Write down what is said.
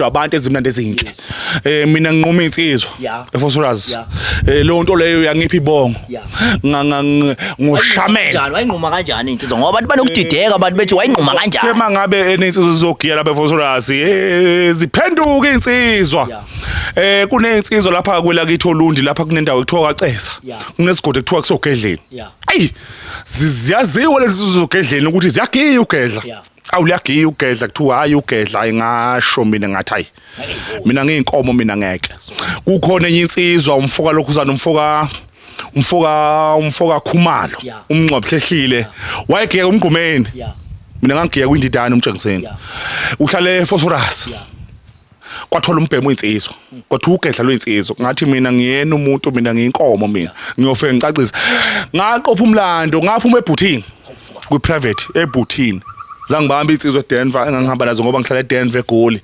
Ezithandwa abantu, ezimnandi, ezinhle. Mina nginquma insizwa eVosloorus. Leyo nto leyo yangipha ibongo. Ngoshamela. Kanjani, wayinquma kanjani insizwa? Ngoba abantu banokudideka, abantu bethi wayinquma kanjani? Uma ngabe enensizwa zizogiya lapha eVosloorus, ziphenduka insizwa. Kunezinsizwa lapha kwelakithi oLundi, lapha kunendawo ekuthiwa kwaCeza. Kunesigodi ekuthiwa kusogedleni. Ayi, ziyaziwa lezi zogedleni ukuthi ziyagiya ugedla. Awu, liyagiya ugedla, kuthiwa hayi ugedla. Hayi, ngasho mina ngathi hayi, mina ngiyinkomo, mina ngeke. Kukhona enye insizwa, umfoka lokhuzana, umfoka Khumalo, umncwabu hlehlile, wayegiya umgqumeni. Mina ngangigiya kwindidane umtshengiseni. Uhlale eVosloorus. Kwathola umbhemo insizwa, kodwa ugedla lwezinsizwa. Ngathi mina ngiyena umuntu, mina ngiyinkomo, mina ngiyofika ngicacise. Ngaqopha umlando, ngaphuma ebhuthini kwi private ebhuthini. Zangibamba insizwa eDenver engangihamba nazo, ngoba ngihlala eDenver eGoli.